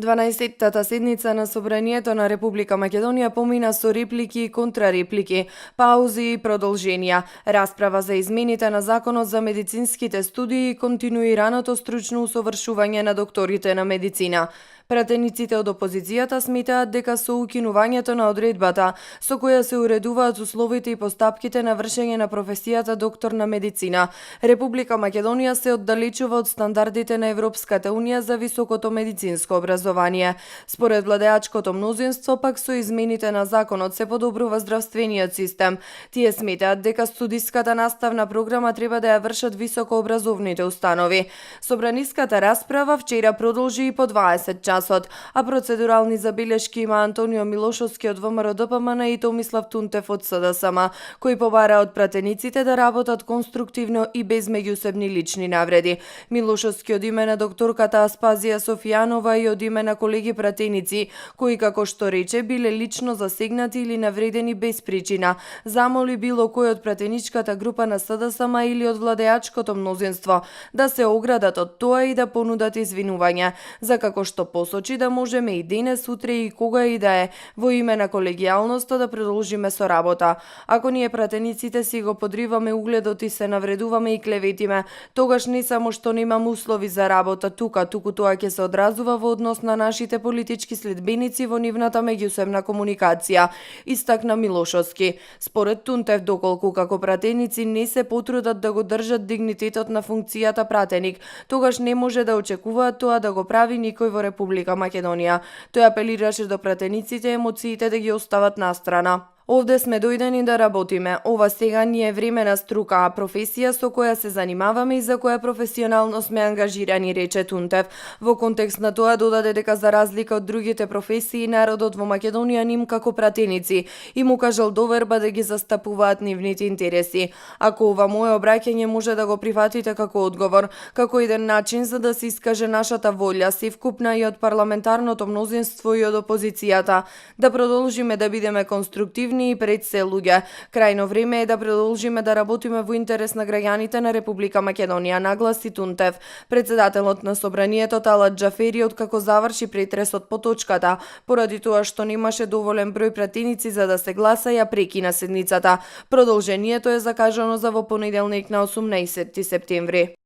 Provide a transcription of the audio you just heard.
12-тата седница на Собранието на Република Македонија помина со реплики и контрареплики, паузи и продолженија, расправа за измените на Законот за медицинските студии и континуираното стручно усовршување на докторите на медицина. Пратениците од опозицијата сметаат дека со укинувањето на одредбата со која се уредуваат условите и постапките на вршење на професијата доктор на медицина, Република Македонија се оддалечува од стандардите на Европската унија за високото медицинско образование. Според владеачкото мнозинство, пак со измените на законот се подобрува здравствениот систем. Тие сметаат дека студиската наставна програма треба да ја вршат високообразовните установи. Собраниската расправа вчера продолжи и по 20 часот, а процедурални забелешки има Антонио Милошовски од ВМРО ДПМН и Томислав Тунтев од СДСМ, кои побара од пратениците да работат конструктивно и без меѓусебни лични навреди. Милошовски од име на докторката Аспазија Софијанова и од име на колеги пратеници, кои, како што рече, биле лично засегнати или навредени без причина, замоли било кој од пратеничката група на СДСМ или од владеачкото мнозинство да се оградат од тоа и да понудат извинување, за како што посочи да можеме и денес, утре и кога и да е, во име на колегијалноста да продолжиме со работа. Ако ние пратениците си го подриваме угледот и се навредуваме и клеветиме, тогаш не само што немам услови за работа тука, туку тоа ќе се одразува во однос на нашите политички следбеници во нивната меѓусебна комуникација, истакна Милошовски. Според Тунтев, доколку како пратеници не се потрудат да го држат дигнитетот на функцијата пратеник, тогаш не може да очекуваат тоа да го прави никој во Република Македонија. Тој апелираше до пратениците емоциите да ги остават настрана. Овде сме дојдени да работиме. Ова сега ни е време на струка, а професија со која се занимаваме и за која професионално сме ангажирани, рече Тунтев. Во контекст на тоа додаде дека за разлика од другите професии, народот во Македонија ним како пратеници и му кажал доверба да ги застапуваат нивните интереси. Ако ова мое обраќање може да го прифатите како одговор, како еден начин за да се искаже нашата волја, се вкупна и од парламентарното мнозинство и од опозицијата, да продолжиме да бидеме конструктивни и пред се луѓе. Крајно време е да продолжиме да работиме во интерес на граѓаните на Република Македонија, нагласи Тунтев. Председателот на Собранието Талат Џафери откако заврши претресот по точката, поради тоа што немаше доволен број пратеници за да се гласа, ја прекина седницата. Продолжението е закажано за во понеделник на 18 септември.